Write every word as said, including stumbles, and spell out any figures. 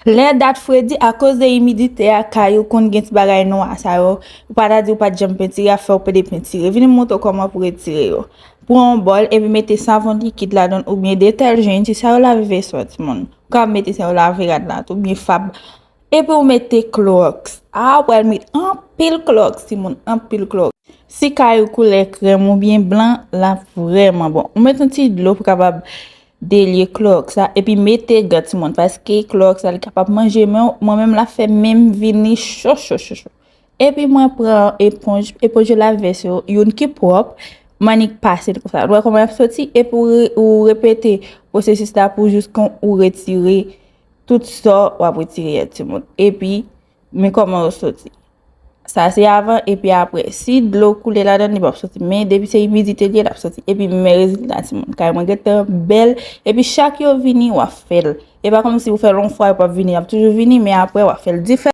Lè dat fredi, akoz de imidite a, kay ou konn gen ti bagay nwa sa yo, ou pa ta di ou pa t janm pentire, ap fè w pede pentire. Vini m montre w kòman pou retire yo. Pran yon bòl epi mete savon likid ladan l oubyen detèjan, se sa yo lave veso a, timoun. Ou ka mete sa yo lave rad la tou, oubyen fab. Epi ou mete klowòks. A, ou pral met anpil klowòks, timoun, anpil klowòks. Si kay ou koulè krèm oubyen blan, l ap vrèman bon. Ou met yon ti dlo pou kapab delye klowòks la, epi mete gan, timoun, paske klowòks la, li kapab manje men w. Mwen menm, l ap fè men m vini cho, cho, cho, cho. Epi mwen pran eponj, eponj yo lave veso, youn ki pwòp, m annik pase l konsa. Ou wè kòman y ap soti? Epi ou re-, ou repete pwosesis la pou jiskan ou retire tout sa w ap retire a, timoun. Epi, men kòman yo soti. Sa se avan, epi apre. Si dlo koule ladan, li p ap soti. Men depi se imidite li ye, l ap soti. Epi men rezilta, timoun. Kay mwen gentan bèl. Epi chak yo vini, w ap fè l. E pa kòmsi ou fè l yon fwa, yo p ap vini. Y ap toujou vini, men apre, w ap fè l diferan.